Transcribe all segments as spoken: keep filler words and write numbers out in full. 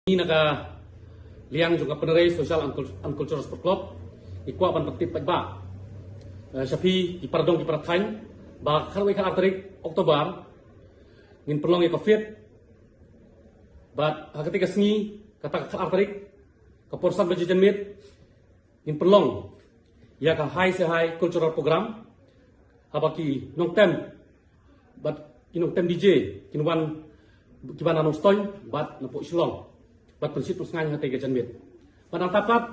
Ngi na ka liang jong ka Pynrei Social and Cul- and Cultural Sport Club, ngi kwah ban pyntip paidbah, eh, sha phi ki para dong ki para thaiñ, ba ka khatwei khatar tarik October ngin pynlong ïa ka fete. Bad ha katei ka sngi, kata ka khatar tarik, ka por san baje janmiet, ngin pynlong ïa ka Hai Se Hai Cultural Program, haba ki nongtem bad ki nongtem D J kin wan, kiba na Nongstoiñ bad na poh Shillong, bad pynshit pynsngain ha katei ka janmiet. Bad nangta pat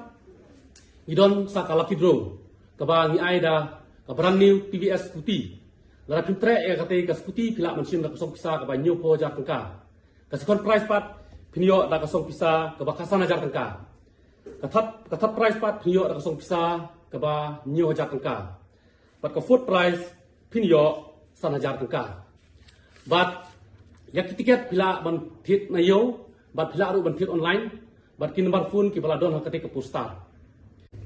ngi don sa ka lucky draw, kaba ngi ai da ka brand new T V S scooty. Lada phin treh ïa katei ka scooty, phi lah ban shim da ka song pisa kaba hynñiewphew hajar tyngka. Ka second prize pat phin ïoh da ka song pisa kaba khatsan hajar tyngka. Ka third, ka third prize pat phin ïoh da ka song pisa kaba hynñiew hajar tyngka. Bad ka fourth prize phin ïoh san hajar tyngka. Bad ïa ki tiket phi lah ban thied na ïew, bad phi lah ruh ban thied online, bad ki number phone kiba la don ha katei ka poster.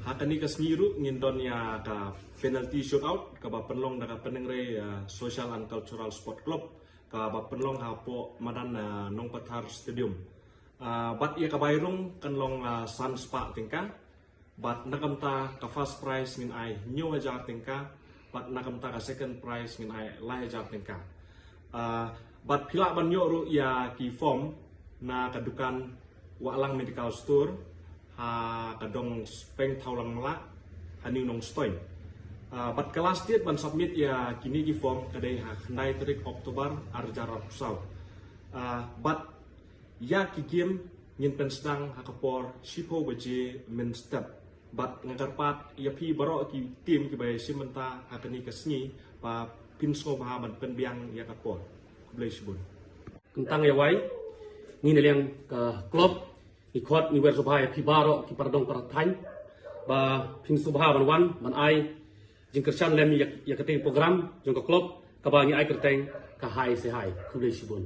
Ha kane ka sngi ruh ngin don ïa ka penalty shootout, kaba pynlong da ka Pynrei, eh, Social and Cultural Sport Club, kaba pynlong hapoh madan, eh, Nongpathar Stadium. Ah, bad ïa ka bai rung kan long, ah, san spah tyngka. Bad na ka bynta ka first prize ngin ai hynñiew hajar tyngka. Bad na ka bynta ka second prize ngin ai lai hajar tyngka. Ah, bad phi lah ban ïoh ruh ïa ki form na ka dukan Wahlang Medical Store, ha ka dong Speng Thawlang Mala, ha New Nongstoiñ. Ah, bad ka last date ban submit ïa kine ki form ka dei ha khyndai tarik October ar hajar arphew saw. Ah, bad ïa ki game ngin pynsdang ha ka por shiphew baje mynstep. Bad nga kyrpad ïa phi baroh ki team kiba ïashim bynta ha kane ka sngi, ba phin sngewbha ban pynbiang ïa ka por. Khublei shibun. Kyntang ïa wai, ngi na liang ka club, ngi khot ngi wer sngewbha ïa phi baroh ki para dong para thaiñ, ba phin sngewbha ban wan ban ai jingkyrshan lem ïa, ïa katei program jong ka club, kaba ngi ai kyrteng ka Hai Se Hai. Khublei shibun.